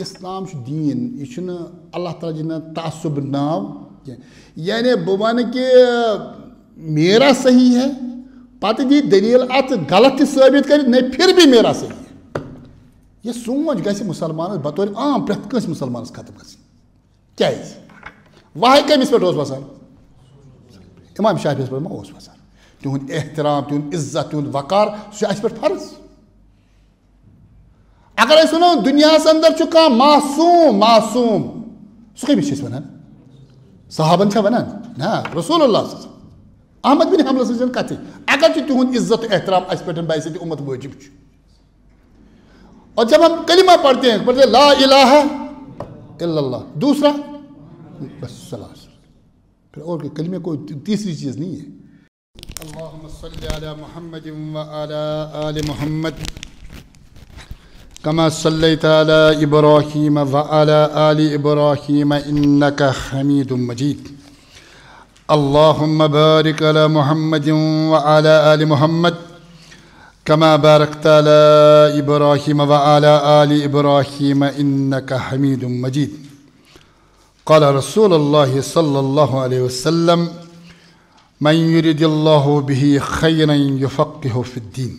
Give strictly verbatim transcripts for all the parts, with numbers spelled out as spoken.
اسلام چھُ دیٖن، یہِ چھُنہٕ اللہ تعالیٰ جنہ تعصب ناو کینٛہہ۔ یعنی بہٕ وَنہٕ کہِ میرا صحیح ہے، پتہٕ دی دٔلیٖل اَتھ غلط تہِ ثٲبت کٔرِتھ، نہیں پھر بھی میرا صحیح ہے۔ یہِ سونٛچ گژھِ مُسلمانَس بطور عام پرٛٮ۪تھ کٲنٛسہِ مُسلمانَس ختم گژھٕنۍ۔ کیٛازِ؟ وحی کٔمِس پٮ۪ٹھ اوس وَسان؟ امام شافعیَس پٮ۪ٹھ ما اوس وَسان؟ تِہُنٛد احترام، تِہُنٛد عزت، تِہُنٛد وقار، سُہ چھُ اَسہِ پٮ۪ٹھ فرض۔ اگر أسۍ وَنو دُنیاہَس اندر چھُ کانٛہہ معصوم، معصوم، سُہ کٔمِس چھِ أسۍ وَنان؟ صحابن چھا وَنان؟ نہ، رسول اللہ صلی اللہ علیہ وسلم۔ احمد بن حنبلس سٕنٛز چھَنہٕ کَتھٕے۔ اگر چھُ تِہُنٛد عزت تہٕ احترام اَسہِ پٮ۪ٹھ بحیثیت امت وٲجِب چھُ۔ اور جب ہم کلمہ پڑھتے ہیں، پڑھتے ہیں لا الہ الا اللہ، دوسرا، بس، صلی اللہ علیہ وسلم۔ پھر اور کوئی کلمے، کوئی تی-، تیسری چیز نہیں ہے۔ اللهم صل على محمد وعلى آل محمد كما صليت على إبراهيم وعلى آل إبراهيم إنك حميد مجيد. اللهم بارك على محمد وعلى آل محمد كما باركت على إبراهيم وعلى آل إبراهيم إنك حميد مجيد. قال رسول الله صلى الله عليه وسلم: من يرد الله به خيرا يفقهه في الدين.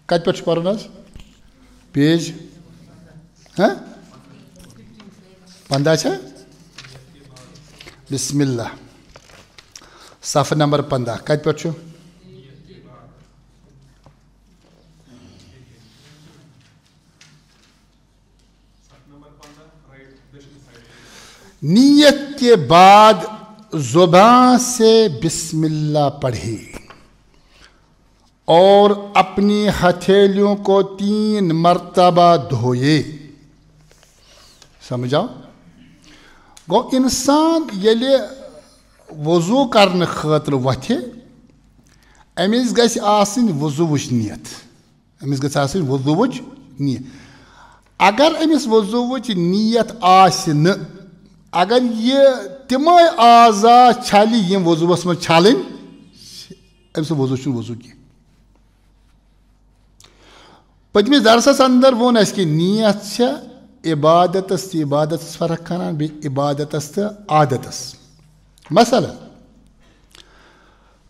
کتہِ پٮ۪ٹھ چھُ پرُن حظ؟ پیج؟ ہہ؟ پنٛداہ چھا؟ بسم اللہ۔ صفحہ نمبر پنٛداہ۔ کتہِ پٮ۪ٹھ چھُ؟ نیت کے بعد زبان سے بسم اللہ پڑھے اور اپنی ہتھیلیوں کو تین مرتبہ دھوئے۔ سمجھ آو؟ گوٚو، انسان ییٚلہِ وضو کرنہٕ خٲطرٕ وۄتھِ، أمِس گژھِ آسٕنۍ وضوٗوٕچ نیت۔ أمِس گژھِ آسٕنۍ وضوٗوٕچ نیت۔ اگر أمِس وضوٗوٕچ نیت آسہِ نہٕ، اگر یہِ تِمے اعضا چھلہِ، یِم وضوٗوس منٛز چھلٕنۍ، أمۍ سُنٛد وضوٗ چھُنہٕ وضوٗ کینٛہہ۔ پٔتمِس درسس اندر ووٚن اَسہِ کہِ نیت چھےٚ عبادتس تہٕ عبادتس فرق کران، بیٚیہِ عبادتس تہٕ عادتس۔ مثلاً،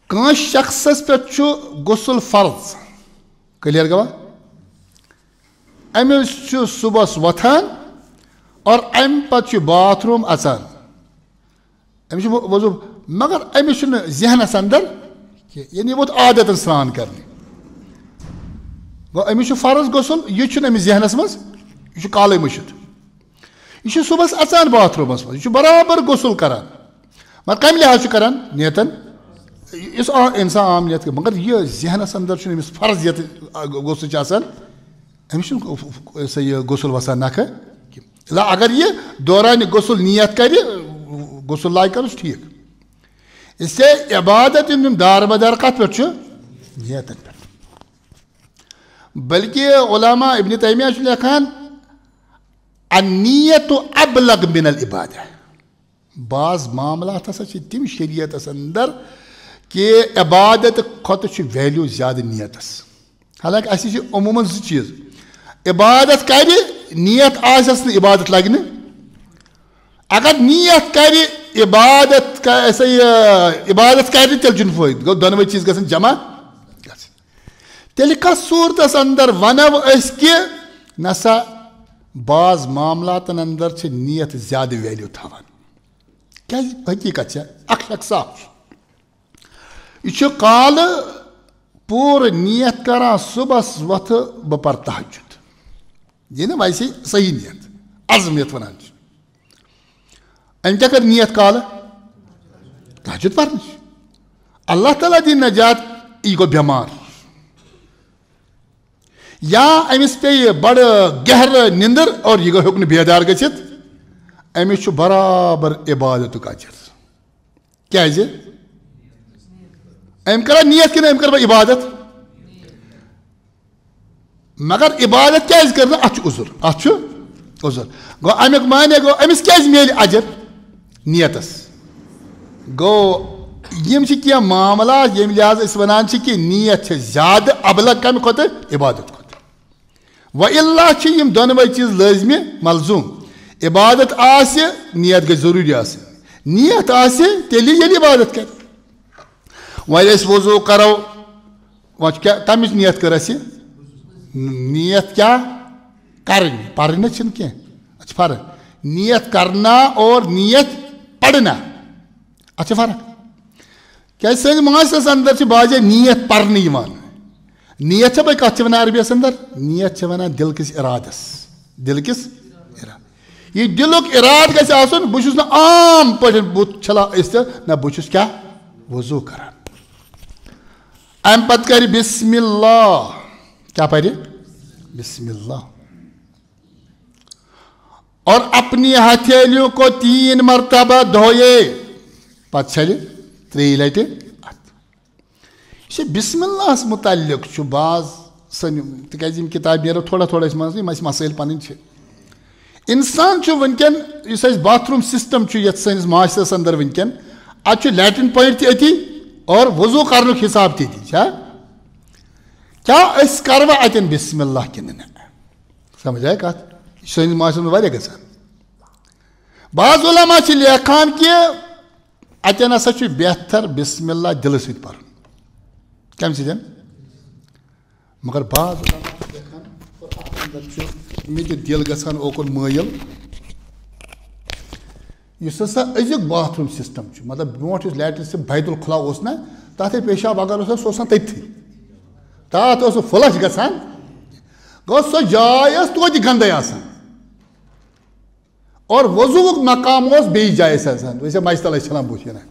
کٲنٛسہِ شخصس پٮ۪ٹھ چھُ غسل فرض، clear گوا؟ أمِس چھُ صُبحس وۄتھان اور اَمہِ پتہٕ چھُ باتھ روٗم اژان۔ أمِس چھُ وۄ-، وضوٗ، مگر أمِس چھُنہٕ ذہنس اندر کینٛہہ، یعنی یہِ ووت عادتن سرٛان کرنہِ۔ گوٚو، أمِس چھُ فرض غسل، یہِ چھُنہٕ أمِس ذہنس منٛز، یہِ چھُ کالے مٔشِتھ۔ یہِ چھُ صُبحس اژان باتھ روٗمس منٛز، یہِ چھُ برابر غسل کران۔ مگر کمہِ لحاظ چھُ کران؟ نیتن۔ یُس آ-، انسان عام نیت کرِ، مگر یہِ ذہنس اندر چھُنہٕ أمِس فرض یتھ غسل چھُ آسان، أمِس چھُنہٕ سا یہِ غسل وسان نکھٕ کینٛہہ۔ لا، اگر یہِ دوران غسل نیت کرِ، غسل لاگہِ کرُن، چھُ ٹھیٖک۔ اس لیے عبادت ہُنٛد دار مدار کتھ پٮ۪ٹھ چھُ؟ نیتن پٮ۪ٹھ۔ بلکہ علامہ ابن تیمیہ چھُ لیکھان، النیت ابلغ من العبادہ۔ بعض معاملات ہسا چھِ تِم شریعتس اندر کہ عبادت کھۄتہٕ چھُ value زیادٕ نیتس۔ حالانکہ اَسہِ چھِ عموماً زٕ چیٖز، عبادت کرِ، نیت آسٮ۪س نہٕ، عبادت لگہِ نہٕ۔ اگر نیت کرِ، عبادت ک-، یہِ سا یہِ عبادت کرِ نہٕ، تیٚلہِ چھُنہٕ فٲیدٕ۔ گوٚو، دۄنوَے چیٖز گژھن جمع گژھٕنۍ۔ تیٚلہِ کَتھ صوٗرتس اندر وَنو أسۍ کہِ نسا بعض معاملاتن اندر چھِ نیت زیادٕ value تھاوان؟ کیازِ حقیٖقت چھےٚ، اکھ شخص اکھ چھُ، یہِ چھُ کالہٕ پوٗرٕ نیت کران، صُبحس وۄتھٕ بہٕ پرٕ تہجد۔ یہِ نہٕ ویسے صحیح نیت، عزم یتھ ونان چھِ۔ أمۍ کیٛاہ کٔر نیت کالہٕ؟ تہجد پرنٕچ۔ اللہ تعالیٰ دِیِن نجات، یہِ گوٚو بٮ۪مار۔ یا أمِس پیٚیہِ بڑٕ گہرٕ نِندٕر اور یہِ گوٚو ہیوٚک نہٕ بیدار گٔژھِتھ، أمِس چھُ برابر عبادتُک اجر۔ کیازِ؟ أمۍ کٔرا نیت کِنہٕ أمۍ کٔر وۄنۍ عبادت؟ مگر عبادت کیازِ کٔر نہٕ؟ اتھ چھُ عذر، اتھ چھُ عذر۔ گوٚو امیُک معنی گوٚو أمِس کیازِ میلہِ اجر؟ نیتس۔ گوٚو یِم چھِ کینٛہہ معاملات ییٚمہِ لحاظہٕ أسۍ ونان چھِ کہِ نیت چھِ زیادٕ ابلغ کمہِ کھۄتہٕ؟ عبادت کھۄتہٕ۔ و الا چھِ یِم دۄنوَے چیٖز لٲزمہِ ملزوٗم۔ عبادت آسہِ، نیت گژھِ ضروٗری آسٕنۍ۔ نیت آسہِ تیٚلہِ ییٚلہِ عبادت کرِ۔ وۄنۍ أسۍ وضوٗ کرو، وۄنۍ چھُ کیٛاہ، کمِچ نیت کٔر اَسہِ؟ نیت کیٛاہ؟ کرٕنۍ، پرٕنۍ نہ چھِنہٕ کینٛہہ، اَتھ چھِ فرق۔ نیت کرنا اور نیت پڑھنا، اَتھ چھِ فرق۔ کیٛازِ سٲنِس معاشرس اندر چھِ بعضے نیت پرنہٕ یِوان۔ نیت چھےٚ پَے کَتھ چھِ وَنان عربیَس اندر؟ نیت چھِ وَنان دِل کِس اِرادَس۔ دِل کِس اِرادٕ۔ یہِ دِلُک اِرادٕ گژھِ آسُن، بہٕ چھُس نہٕ عام پٲٹھۍ بُتھ چھَلان أسۍ تہٕ نہ، بہٕ چھُس کیٛاہ؟ وضوٗ کران۔ اَمہِ پَتہٕ کَرِ بسم اللہ۔ کیٛاہ پَرِ؟ بسم اللہ۔ اور اپنی ہتھیلیوں کو تین مرتبہ دھوئے۔ پتہٕ چھلہِ ترٛیٚیہِ لٹہِ اتھ۔ یہِ چھِ بسم اللہس متعلق چھُ بعض سٲنۍ، تِکیازِ یِم کِتابہٕ نیرو تھوڑا تھوڑا أسۍ منٛز، یِم اَسہِ مسٲیِل پنٕنۍ چھِ۔ انسان چھُ وٕنکیٚن، یُس اَسہِ باتھ روٗم سسٹم چھُ یتھ سٲنِس معاشرس اندر وٕنکیٚن، اتہِ چھُ لیٹرین پوینٹ تہِ أتی اور وضو کرنُک حساب تہِ أتی۔ چھا؟ کیٛاہ أسۍ کروا اتٮ۪ن بسم اللہ کِنہٕ نہ؟ سمجھ آیا کتھ؟ یہِ چھُ سٲنِس معاشرس منٛز واریاہ گژھان۔ بعض علماء چھِ لیکھان کہِ اتٮ۪ن ہسا چھُ بہتر بسم اللہ دِلہٕ سۭتۍ پرُن۔ کمہِ سۭتۍ؟ مگر بعض علماء چھِ لیکھان، اور اتھ اندر چھُ مےٚ تہِ دِل گژھان اوکُن مٲیِل۔ یُس ہسا أزیُک باتھ روٗم سسٹم چھُ، مطلب، برونٛٹھ یُس لیٹرین سُہ بیت الخلا اوس نہ، تتھ ییٚلہِ پیشاب اگر اوس، سُہ اوس آسان تٔتھی۔ تتھ اوس نہٕ فلش گژھان۔ گوٚو، سۄ جاے ٲس توتہِ گندے آسان۔ اور وضوٗوُک مقام اوس بیٚیہِ جایہِ آسان۔ أسۍ ٲسۍ مَچہِ تَل ٲسۍ چھَلان بُتھ یِنان۔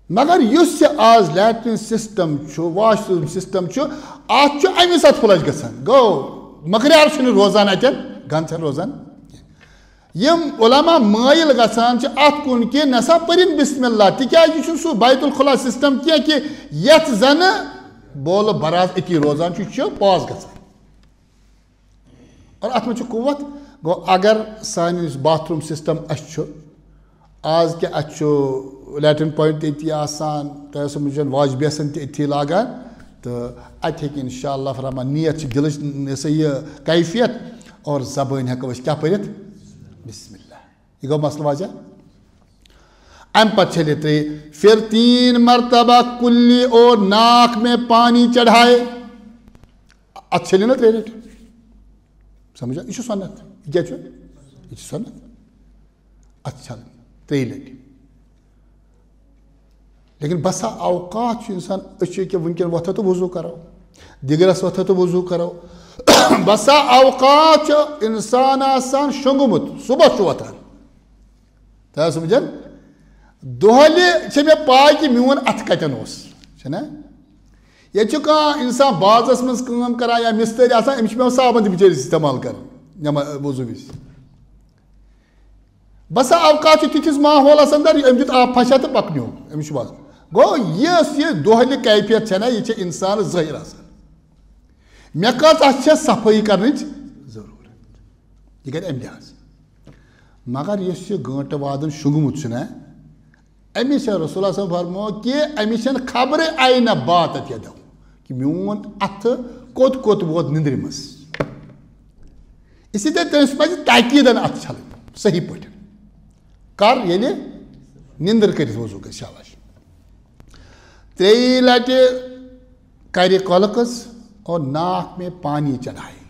مگر یُس یہِ آز لیٹرین سسٹم چھُ، واش روٗم سسٹم چھُ، اَتھ چھُ اَمی ساتہٕ فلش گژھان۔ گوٚو، مقریار چھُنہٕ روزان اَتٮ۪ن، گنٛد چھَنہٕ روزان کینٛہہ۔ یِم علماء مٲیِل گژھان چھِ اَتھ کُن کہِ نسا پٔرِن بسم اللہ، تِکیٛازِ یہِ چھُنہٕ سُہ بیت الخلا سسٹم کینٛہہ کہِ یَتھ زَنہٕ بولہٕ براز أتی روزان چھُ، یہِ چھُ پاس گژھان۔ اور اَتھ منٛز چھُ قوت۔ گوٚو، اگر سانہِ یُس باتھ روٗم سسٹم اَسہِ چھُ، آز کیٛاہ اَتہِ چھُ لیٹرین پوینٹ تہِ أتی آسان، تۄہہِ آسیو مُجن واش بیسن تہِ أتھی لاگان، تہٕ اَتہِ ہیٚکہِ انشاءاللہ الرحمن نیت چھِ دِلٕچ، یہِ سا یہِ کیفیت، اور زبٲنۍ ہٮ۪کو أسۍ کیٛاہ پٔرِتھ؟ بسم اللہ۔ یہِ گوٚو مسلہٕ واضح۔ اَمہِ پتہٕ چھٔلِتھ ترٛیٚیہِ پھِر تین مرتبہ کُلی اور ناک میں پانی چڑھائے۔ اَتھ چھٔلِو نا ترٛیٚیہِ لٹہِ۔ سمجھا؟ یہِ چھُ سُنت۔ یہِ کیٛاہ چھُ؟ یہِ چھُ سُنت۔ اَتھ چھَلٕنۍ ترٛیٚیہِ لٹہِ۔ لیکن بسا اوقات چھُ انسان، أسۍ چھِ ییٚکیٛاہ وٕنکیٚن وۄتھو تہٕ وضوٗ کرو، دِگرس وۄتھو تہٕ وضوٗ کرو۔ بسا اوقات چھُ انسان آسان شۄنٛگمُت، صبح چھُ وۄتھان۔ تۄہہِ آسہِ سمجھان؟ دۄہلہِ چھےٚ مےٚ پاے کہِ میون اَتھٕ کَتٮ۪ن اوس، چھُنہ؟ ییٚتہِ چھُ کانٛہہ اِنسان بازرَس منٛز کٲم کَران یا مِستٔرۍ آسان، أمِس چھُ پٮ۪وان صابَن تہِ بِچٲرِس اِستعمال کَرُن نٮ۪ما-، وضوٗ وِزِ۔ بسا اوقات چھُ تِتھِس ماحولَس اندر، أمۍ دیُت آب پھَشا تہٕ پَکنیو، أمِس چھُ باسان۔ گوٚو، یۄس یہِ دۄہلہِ کیفیت چھےٚ نہ، یہِ چھےٚ اِنسانَس ظٲہِر آسان۔ مےٚ کٔژ اَتھٕ چھےٚ صفٲیی کَرنٕچ ضروٗرت؟ یہِ گژھِ اَمہِ لحاظ۔ مگر یُس یہِ گٲنٛٹہٕ وادن شۄنٛگمُت چھُ نا، أمِس چھےٚ رسول اللہ صلی اللہ علیہ وسلم فرموو کہِ أمِس چھَنہٕ خبرٕے آیہِ نہ بات اَتھ یَدو کہِ میون اَتھٕ کوٚت کوٚت ووت نِندرِ منٛز۔ اسی لیے تٔمِس پَزِ تاکیٖدن اَتھٕ چھَلٕنۍ صحیح پٲٹھۍ۔ کر؟ ییٚلہِ نِندٕر کٔرِتھ وضوٗ کٔرِتھ۔ شاباش۔ ترٛیٚیہِ لَٹہِ کَرِ کۄلہٕ کٔژ اور ناک میں پانی چڑھائے۔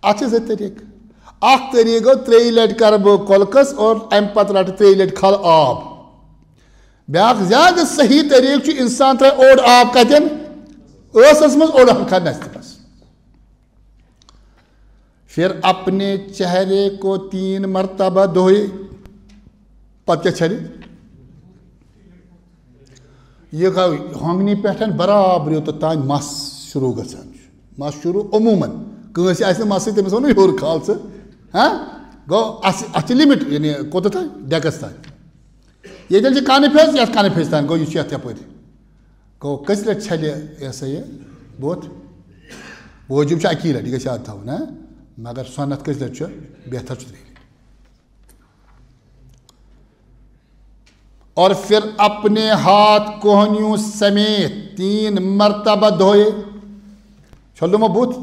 اَتھ چھِ زٕ طریٖقہٕ۔ اَکھ طریٖقہٕ گوٚو، ترٛیٚیہِ لَٹہِ کَرٕ بہٕ کۄلہٕ کٔژ اور اَمہِ پَتہٕ رَٹہٕ ترٛیٚیہِ لَٹہِ کھَل آب۔ بیٛاکھ زیادٕ صحیح طریٖقہٕ چھُ، اِنسان ترٛاوِ اوٚڑ آب کَتٮ۪ن؟ ٲسَس منٛز، اوٚڑ ہَن کھَل نَستہِ منٛز۔ پھر اپنے چہرے کو تین مرتبہ دھوئے۔ پتہٕ کیٛاہ چھلہِ؟ یہِ گوٚو ہۄنٛگنہِ پٮ۪ٹھ برابر یوٚتَتھ تام مَس شروٗع گژھان چھُ۔ مَس شروٗع عموٗماً۔ کٲنٛسہِ آسہِ نہٕ مَسٕے، تٔمِس وَنو ہیوٚر کھال ژٕ۔ ہاں؟ گوٚو اَسہِ، اَتھ چھِ limit، یعنی کوٚتَتھ تام؟ ڈٮ۪کَس تام۔ ییٚتٮ۪ن چھِ کَنہٕ پھیٚس، یَتھ کَنہٕ پھیٚسہِ تام گوٚو، یہِ چھُ یَتھ یَپٲرۍ۔ گوٚو، کٔژِ لَٹہِ چھَلہِ یہِ ہسا یہِ بُتھ؟ وٲجِب چھُ اَکی لَٹہِ، یہِ گژھِ یاد تھاوُن، ہاں؟ مگر سُنت کٔژِ لَٹہِ چھُ؟ بہتر چھُ ترٛیٚیہِ لَٹہِ۔ اور پھر اپنے ہاتھ کوہنیوں سمیت تین مرتبہ دھوئے۔ چھوٚل دوٚپمو بُتھ،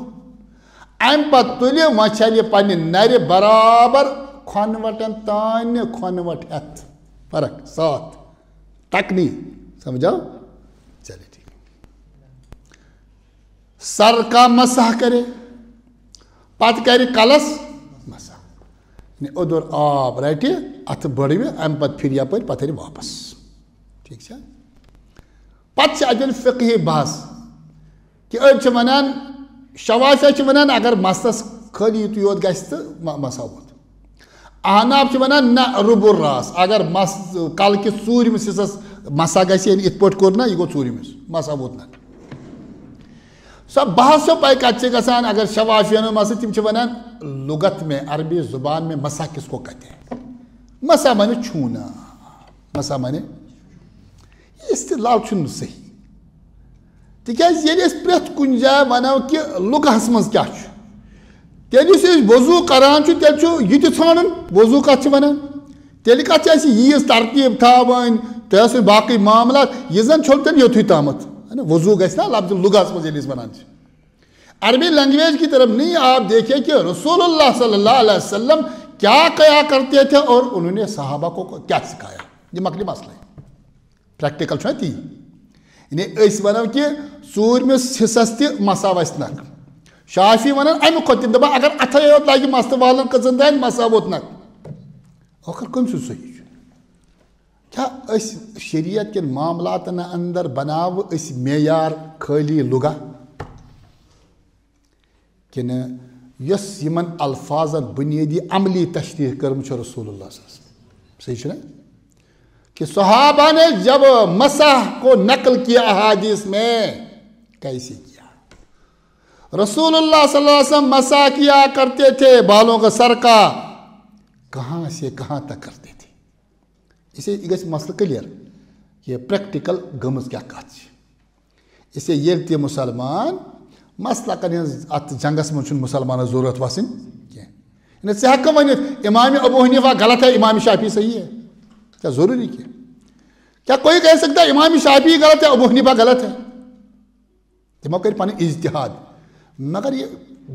امہِ پتہٕ تُلہِ وۄنۍ چھلہِ پننہِ نرِ برابر کھۄنہٕ وٹن تانۍ کھۄنہٕ وٹ ہٮ۪تھ۔ فرق، ساتھ، تکنی۔ سمجھا؟ چلے ٹھیک۔ سر کا مسح کرے، پتہٕ کرِ کلس مسح۔ یعنی اوٚدُر آب رٹہِ، اتھٕ بٔڑوِ، امہِ پتہٕ پھرِ یپٲرۍ، پتہٕ ہیٚرِ واپس۔ ٹھیک چھا؟ پتہٕ چھِ اتٮ۪ن فقہی بحث۔ کہ أڑۍ چھِ ونان، شوافیہ چھِ ونان، اگر مستس خٲلی یُتُے یوت گژھِ تہٕ م-، مسا ووت۔ احناف چھِ ونان، نہ، رُبُر راس، اگر مس، کلہٕ کِس ژوٗرمِس حصس مسا گژھِ، یعنی یِتھ پٲٹھۍ کوٚر نہ، یہِ گوٚو ژوٗرمِس، مسا ووت نہ۔ سۄ بحث چھو پاے کتہِ چھِ گژھان، اگر شوافیہ ہن مسا، تِم چھِ ونان، لغت میں، عربی زبان میں مسا کس کو کہتے ہیں؟ مسا معنی چھونا، مسا معنی، یہِ استدلال چھُنہٕ صحیح۔ تِکیٛازِ ییٚلہِ أسۍ پرٛٮ۪تھ کُنہِ جایہِ وَنو کہِ لُغہَس منٛز کیٛاہ چھُ، تیٚلہِ یُس أسۍ وضوٗ کَران چھُ، تیٚلہِ چھُ یہِ تہِ ژھانٛڈُن، وضوٗ کَتھ چھِ وَنان؟ تیٚلہِ کَتھ چھِ اَسہِ ییٖژ ترتیٖب تھاوٕنۍ، تۄہہِ آسٕنۍ باقٕے معاملات، یہِ زَن چھُنہٕ تیٚلہِ یوٚتھُے تامَتھ۔ ہے نا، وضوٗ گژھِ نا لفظ لُغہَس منٛز ییٚلہِ أسۍ وَنان چھِ۔ عربی لینگویج کی طرف نہیں، آپ دیکھیے کہ رسول اللہ صلی اللہ علیہ وسلم کیا کیا کرتے تھے اور انہوں نے صحابہ کو کیا سکھایا۔ یہ مکلی مسئلہ ہے۔ پریکٹیکل چھُنہ تی۔ یعنی أسۍ وَنو کہِ ژوٗرمِس حصس تہِ مسا وَسہِ نکھ۔ شافی وَنان اَمہِ کھۄتہٕ تہِ، دَپان اگر اَتھے یوت لگہِ مَس تہٕ والَن کٔژَن تانۍ، مسا ووت نکھ۔ ٲخٕر کٔمۍ سُنٛد صحیح چھُ؟ کیٛاہ أسۍ شریعت کٮ۪ن معاملاتن اندر بناوٕ أسۍ معیار خٲلی لُغہ؟ کِنہٕ یۄس یِمن الفاظن بُنیٲدی عملی تشریح کٔرمٕژ چھِ رسول اللہ صلی اللہ علیہ وسلم۔ صحیح چھُنہ؟ کہ صحابہ نے جب مسح کو نقل کیا احادیث میں، کیسے کیا؟ رسول اللہ صلی اللہ علیہ وسلم مسح کیا کرتے تھے بالوں کا، سر کا، کہاں سے کہاں تک کرتے تھے؟ اسے یہ گژھِ مسئلہٕ کلیئر کہ پریکٹیکل گٔمٕژ کیٛاہ کتھ چھِ۔ اسے ییٚلہِ تہِ مسلمان مسلکن ہٕنٛز اتھ جنگس منٛز چھُنہٕ مسلمانس ضروٗرت وسٕنۍ کینٛہہ۔ یعنی ژٕ ہٮ۪کھ ؤنِتھ امام ابو حنیفہ غلط ہے، امام شافعی صحیح ہے، کیا ضروری کینٛہہ؟ کیا کوئی کہہ سکتا ہے امام شافعی غلط ہے، ابو حنیفہ غلط ہے؟ تِمو کٔرۍ پنٕنۍ اجتہاد، مگر یہِ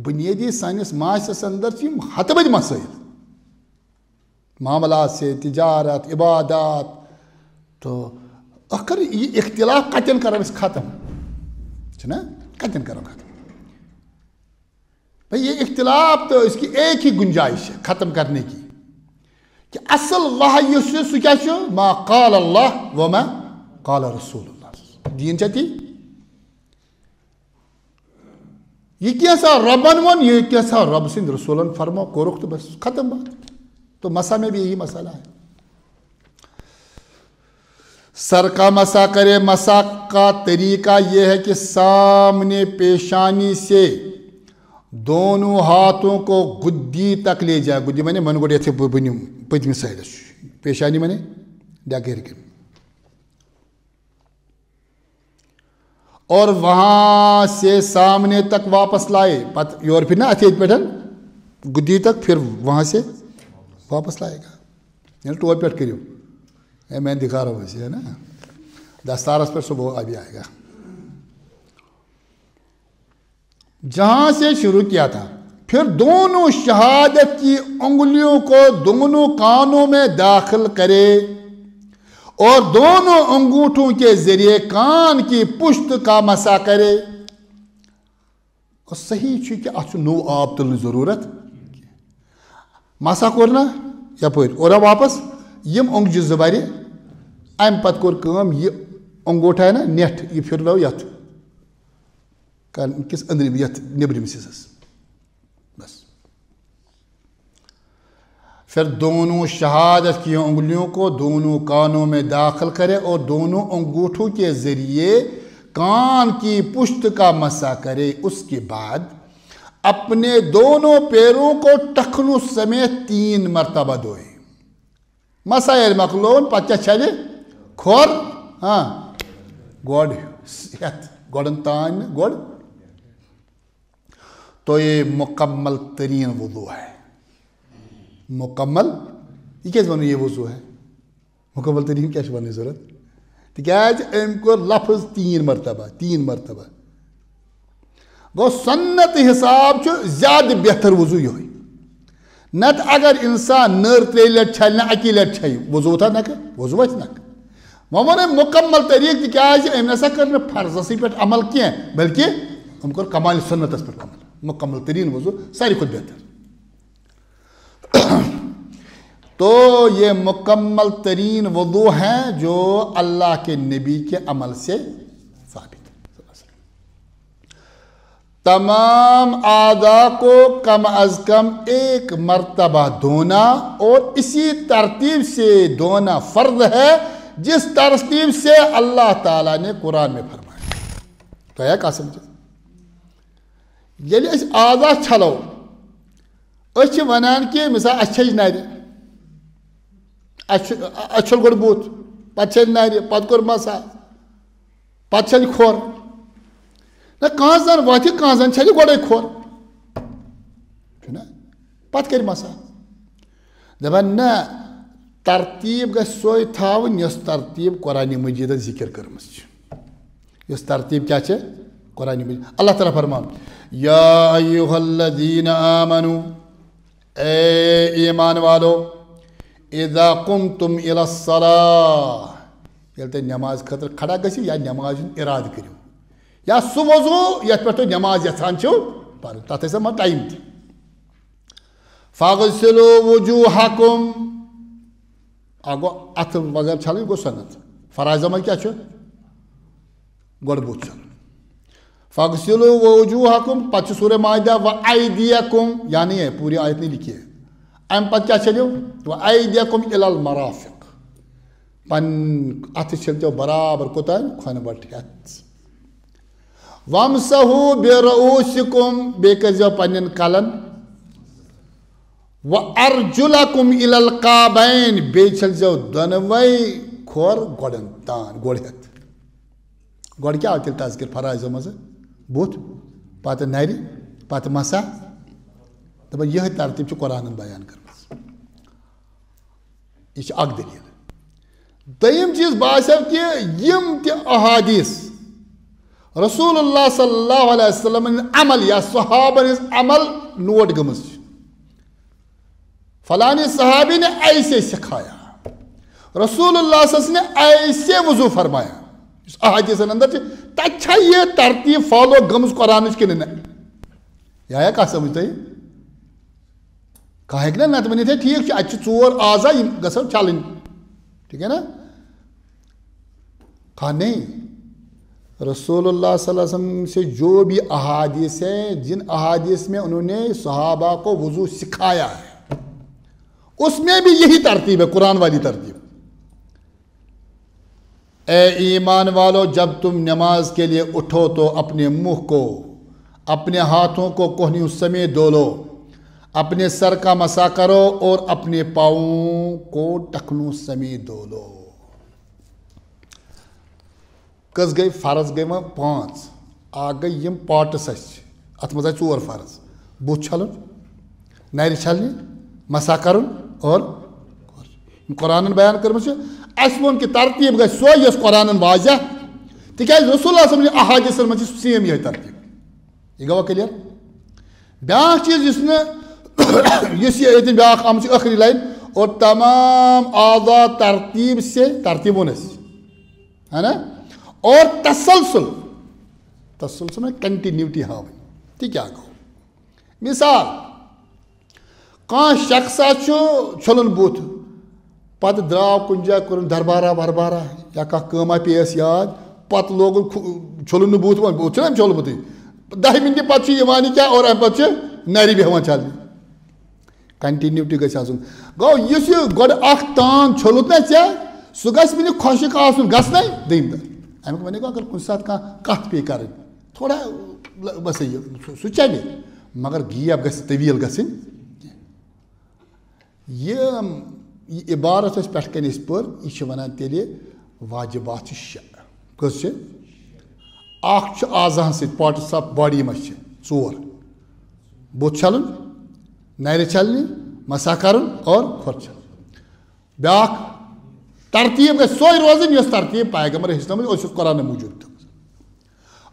بُنیٲدی سٲنِس معاشرس اندر چھِ یِم ہتہٕ بٔدۍ مسٲیل۔ معاملات سے، تجارت، عبادات، تو ٲخر یہِ اختلاف کتٮ۪ن کرو أسۍ ختم؟ چھُنہ؟ کتٮ۪ن کرو ختم؟ بھئی، یہ اختلاف تو اس کی ایک ہی گنجائش ہے ختم کرنے کی، کہ اصل وحی یُس چھُ، سُہ کیٛاہ چھُ؟ ما قال اللہ و ما قال رسول اللہ۔ دین چھا تی؟ یہ کینٛژھا ربن ووٚن، یہ کینٛژھا رب سٕنٛدۍ رسولن فرمو، کوٚرُکھ تہٕ بس، ختم بات۔ تو مسا میں بھی یہی مسئلہ ہے۔ سر کا مسا کرے، مسا کا طریقہ یہ ہے کہ سامنے پیشانی سے دونوں ہاتھوں کو گدی تک لے جائے۔ گدی معنی من گوٚڑ یتھ بُنہِ پٔتمہِ سایڈس، پیشانی معنی ڈیکہٕ ہیٚرِ کِنۍ۔ اور وہاں سے سامنے تک واپس لائے۔ پت یور پھر نا اتھے پٹھن گدی تک، پھر وہاں سے واپس لائے گا۔ یعنی ٹوپہِ پٮ۪ٹھ کٔرِو۔ اے، میں دکھا رہا ہوں اسے، ہے نا؟ دستارس پٮ۪ٹھ صبح ابھی آئے گا۔ جہاں سے شروع کیا تھا، پھر دونوں شہادت کی انگلیوں کو دونوں کانوں میں داخل کرے اور دونوں انگوٹھوں کے ذریعے کان کی پشت کا مسا کرے۔ اور صحیح چھُ کہ اتھ چھُ نوٚو آب تُلنٕچ ضروٗرت۔ مسا کوٚر نا یپٲرۍ، اور واپس یِم اونگجہِ زٕ برِ، امہِ پتہٕ کوٚر کٲم، یہِ انگوٹھا ہے نا نیٹھ، یہِ پھِرنٲو یتھ کن-، کِس أنٛدرِم، یتھ نیٚبرِمِس حصس۔ بس۔ پھر دونوں شہادت کی انگلیوں کو دونوں کانوں میں داخل کرے اور دونوں انگوٹھوں کے ذریعے کان کی پشت کا مسا کرے۔ اس کے بعد اپنے دونوں پیروں کو ٹخنوں سمیت تین مرتبہ دھوئے۔ مسا ییٚلہِ مۄکلووُن، پتہٕ کیٛاہ چھلہِ؟ کھۄر، ہاں، گۄڈ ہٮ۪تھ، گۄڈن تام نہٕ، گۄڈ۔ تو یہ مکمل ترین وضو ہے۔ مکمل، یہ کیٛازِ وَنو یہ وضو ہے؟ مکمل ترین کیٛاہ چھُ وَننٕچ ضروٗرت؟ تِکیٛازِ أمۍ کوٚر لفظ تین مرتبہ، تین مرتبہ۔ گوٚو، سنت حساب چھُ زیادٕ بہتر وضو یِہوٚے۔ نتہٕ اگر انسان نٔر ترٛیٚیہِ لٹہِ چھلہِ نہٕ، اکی لٹہِ چھلہِ، وضو وۄتھا نکھٕ؟ وضو وۄتھِ نکھٕ۔ وۄنۍ ووٚن أمۍ مکمل طریٖقہٕ، تِکیازِ أمۍ نسا کٔر نہٕ فرضسٕے پٮ۪ٹھ عمل کینٛہہ، بلکہِ أمۍ کوٚر کمال سنتس پٮ۪ٹھ عمل۔ مکمل تریٖن وضو ساروی کھۄتہٕ بہتر۔ تو یہ مکمل ترین وضو ہے جو اللہ کے نبی کے عمل سے ثابت ہے۔ تمام اعضاء کو کم از کم ایک مرتبہ دھونا اور اسی ترتیب سے دھونا فرض ہے، جس ترتیب سے اللہ تعالیٰ نے قرآن میں فرمایا۔ تو ہے قسم۔ ییٚلہِ أسۍ اعضا چھلو، أسۍ چھِ وَنان کہِ مثال اَسہِ چھٔج نَرِ، اَسہِ چھُ، اَسہِ چھوٚل گۄڈٕ بُتھ، پَتہٕ چھٔلۍ نَرِ، پَتہٕ کوٚر مسا، پَتہٕ چھٔلۍ کھۄر۔ نہ، کانٛہہ زَن وۄتھِ، کانٛہہ زَن چھَلہِ گۄڈَے کھۄر، چھُنہ؟ پَتہٕ کَرِ مسا۔ دَپان نہ، ترتیٖب گژھِ سۄے تھاوٕنۍ، یۄس ترتیٖب قرآنِ مجیٖدَن ذِکِر کٔرمٕژ چھِ۔ یۄس ترتیٖب کیٛاہ چھِ؟ قرآنِ مجیٖد۔ اللہ تعالیٰ فرمان، یا ایھا الذین آمنو، اے ایمان والو، اذا قمتم الی الصلاۃ، ییٚلہِ تُہۍ نماز خٲطرٕ کھڑا گٔژھِو یا نماز ہُنٛد ارادٕ کٔرِو، یا سُہ وضو یَتھ پٮ۪ٹھ تُہۍ نماز یژھان چھِو پَرٕنۍ، تَتھ ٲسۍ یِوان ٹایم تہِ۔ فاغسلوا وجوہکم۔ اکھ گوٚو اَتھٕ وغٲر چھلٕنۍ، گوٚو سنت۔ فرائضو منٛز کیٛاہ چھُ؟ گۄڈٕ بُتھ چھلُن۔ فاغسلوا وجوہکم، پتہٕ چھُ سورہ مائدہ، و ایدیکم، یعنی ہے پوری آیت نہیں لکھی ہے۔ اَمہِ پتہٕ کیٛاہ چھٔلِو؟ و ایدیکم الی المرافق۔ پن اَتھٕ چھٔلۍزیو برابر کوٚتام؟ کھۄنہٕ بَٹھ ہٮ۪تھ۔ وامسحوا برؤوسکم، بیٚیہِ کٔرۍزیو پننٮ۪ن کلن۔ وارجلکم الی الکعبین، بیٚیہِ چھٔلۍزیو دۄنوَے کھۄر گۄڈن تان، گۄڈٕ ہٮ۪تھ۔ گۄڈٕ کیٛاہ آو تیٚلہِ تذکر فرائضو منٛزٕ؟ بُتھ، پتہٕ نرِ، پتہٕ مسا۔ دَپان یِہوٚے ترتیٖب چھِ قرآنن بیان کٔرمٕژ۔ یہِ چھِ اکھ دٔلیٖل۔ دوٚیِم چیٖز باسیو کہِ یِم تہِ احادیث رسول اللہ صلی اللہ علیہ وسلم ہٕنٛز عمل یا صحابن ہٕنٛز عمل نوٹ گٔمٕژ چھِ، فلانی صحابی نے ایسے سکھایا، رسول اللہ صلی اللہ علیہ وسلم نے ایسے وضو فرمایا۔ یُس احادیثن اندر چھِ، تتہِ چھا یہِ ترتیٖب فالو گٔمٕژ قرآنٕچ کِنہٕ نہ؟ یا یا کتھ سمجھ تۄہہِ؟ کانٛہہ ہیٚکہِ نا نتہٕ ؤنِتھ، ہے، ٹھیٖک چھُ، اَتہِ چھِ ژور اعضا، یِم گژھن چھلٕنۍ۔ ٹھیٖک ہے نا؟ کانٛہہ نہیں۔ رسول اللہ صلی اللہ علیہ وسلم سے جو بھی احادیث ہے، جن احادیث میں انہوں نے صحابہ کو وضو سکھایا ہے، اس میں بھی یہی ترتیب ہے، قرآن والی ترتیب۔ اے ایمان والو، جب تم نماز کے لیے اٹھو تو اپنے منہ کو، اپنے ہاتھوں کو کوہنیوں سمیت دھو لو، اپنے سر کا مسح کرو اور اپنے پاؤں کو ٹخنوں سمیت دھو لو۔ کٔژ گٔے؟ فرض گٔے وۄنۍ پانٛژھ۔ اکھ گٔے یِم پارٹس اَسہِ، اَتھ منٛز آیہِ ژور فرض۔ بُتھ چھلُن، نرِ چھلنہِ، مسح کرُن اور یِم قرآنن بیان کٔرمٕژ چھِ۔ اَسہِ ووٚن کہِ ترتیٖب گژھِ سۄے یۄس قرآنن واضح، تِکیازِ رسول اللہ صلی اللہ علیہ وسلم احادیثن منٛز چھِ سیم یِہے ترتیٖب۔ یہِ گوٚوا کلیئر؟ بیٛاکھ چیٖز یُس نہٕ یُس یہِ ییٚتٮ۪ن بیٛاکھ آمُت چھُ ٲخری لائن، اور تمام اعضا ترتیٖب سے، ترتیٖب ووٚن اَسہِ، ہے نا؟ اور تسلسل، تسلسل میں کنٹینیوٹی ہاوٕنۍ۔ تہِ کیٛاہ گوٚو؟ مثال، کانٛہہ شخصا چھُ چھوٚلُن بُتھ، پتہٕ درٛاو کُنہِ جایہِ، کوٚرُن دربارہ وربارہ یا کانٛہہ کٲم آیہِ پیٚیَس یاد، پتہٕ لوگُن کھُ-، چھوٚلُن نہٕ بُتھ وۄنۍ، بُتھ چھُنہ أمۍ چھوٚلمُت۔ دَہہِ مِنٹہِ پتہٕ چھُ یِوان یہِ کیٛاہ، اور اَمہِ پتہٕ چھُ نرِ بیٚہوان چھلنہِ۔ کنٹینیوٹی گژھِ آسُن۔ گوٚو یُس یہِ گۄڈٕ اکھ تان چھوٚلُتھ نہ ژےٚ، سُہ گژھِ وُنہِ خۄشٕک آسُن، گژھنَے دوٚیِمہِ دۄہ۔ اَمیُک وَنے گوٚو اگر کُنہِ ساتہٕ کانٛہہ کَتھ پیٚیہِ کَرٕنۍ، تھوڑا ل-، بس یہِ، سُہ، سُہ چلہِ، مگر گیپ گژھِ طویل گژھٕنۍ کینٛہہ۔ یہِ، یہِ عبارت أسۍ پٮ۪ٹھ کَنۍ أسۍ پٔر، یہِ چھِ وَنان تیٚلہِ واجبات چھِ شےٚ۔ کٔژ چھِ؟ اکھ چھُ اعضاہن سۭتۍ، parts of body منٛز چھِ ژور۔ بُتھ چھلُن، نرِ چھلنہِ، مسح کرُن اور کھۄر چھلُن۔ بیٛاکھ ترتیٖب گژھِ سۄے روزٕنۍ، یۄس ترتیٖب پیغمبر ہیٚچھنٲومٕژ ٲس، یۄس قرآن موٗجوٗب تھٲومٕژ۔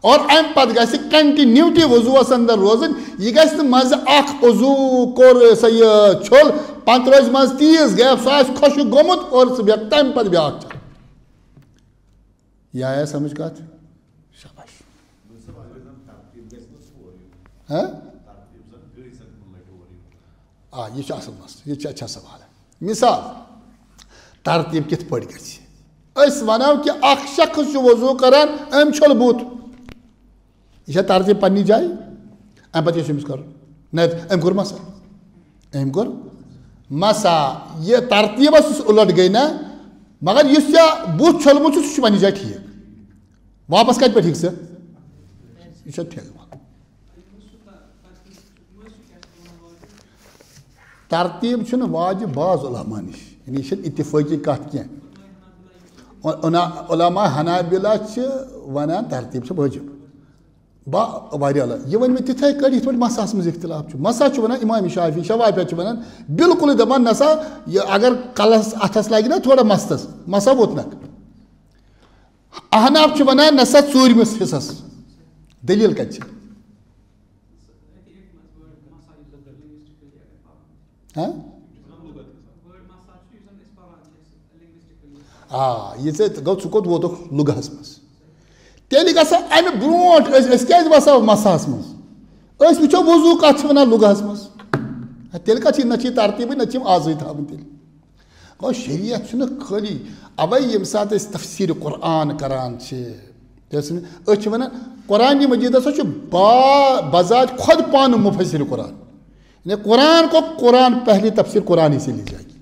اور امہِ پتہٕ گژھِ کنٹینیوٹی وضوٗوس اندر روزٕنۍ۔ یہِ گژھِ نہٕ منٛزٕ اکھ وضوٗ کوٚر سا یہِ چھوٚل، پتہٕ روزِ منٛزٕ تیٖژ gap، سُہ آسہِ خۄشک گوٚمُت اور سُہ بیٚیہِ تمہِ پتہٕ بیٛاکھ چھوٚل۔ یہِ آیا سمجھ کتھ؟ شاباش۔ ہاں؟ آ، یہِ چھُ اصل مسلہٕ، یہِ چھُ اچھا سوال۔ مثال، ترتیٖب کِتھ پٲٹھۍ گژھِ؟ أسۍ ونو کہِ اکھ شخص چھُ وضوٗ کران، أمۍ چھوٚل بُتھ، یہِ چھا ترتیٖب پننہِ جایہِ؟ امہِ پتہٕ کیٛاہ چھُ أمِس کرُن؟ نہ، أمۍ کوٚر مسا، أمۍ کوٚر مسا۔ یہِ ترتیٖبس یُس اُلٹ گٔے نا، مگر یُس ژےٚ بُتھ چھوٚلمُت چھُ، سُہ چھُ پننہِ جایہِ ٹھیٖک۔ واپس کتہِ پٮ۪ٹھ ہیٚکہِ سُہ؟ یہِ چھا ٹھیک؟ ترتیٖب چھُنہٕ واجب بعض علماء نِش، یعنی یہِ چھَنہٕ اتفٲقی کتھ کینٛہہ۔ عنا-، علماء حنابلہ چھِ ونان ترتیٖب چھِ واجب۔ با-، واریاہ علماء۔ یہِ ؤنۍ مےٚ تِتھے کٲٹھۍ یِتھ پٲٹھۍ مسحس منٛز اختلاف چھُ۔ مسح چھُ ونان امام شافعی، شوافیہ چھِ ونان بالکلٕے دپان نسا یہِ اگر کلس اتھس لگہِ نا تھوڑا مستس، مسح ووتنکھ۔ احناف چھِ ونان نسا ژوٗرمِس حصس۔ دٔلیٖل کتہِ چھِ؟ ہاں؟ آ، یہِ ژےٚ گوٚو، ژٕ کوٚت ووتُکھ لُغہس منٛز؟ تیٚلہِ گژھو امہِ برونٛٹھ، أسۍ، أسۍ کیازِ وسو مسحس منٛز؟ أسۍ وٕچھو وضوٗ کتھ چھِ ونان لُغہس منٛز۔ تیٚلہِ کتھ چھِ، نہ چھِ یہِ ترتیٖبٕے، نہ چھِ یِم آزٕے تھاوٕنۍ تیٚلہِ۔ گوٚو، شریعت چھُنہٕ خٲلی اوے ییٚمہِ ساتہٕ أسۍ تفسیر قرآن کران چھِ، تہِ ٲسۍ نہٕ، أسۍ چھِ ونان قرآن مجیدس چھُ با-، بذات خود پانہٕ مفسر قرآن۔ یعنی قرآن کو قرآن پہلے تفسیر قرآن ہی سے لی جائے گی۔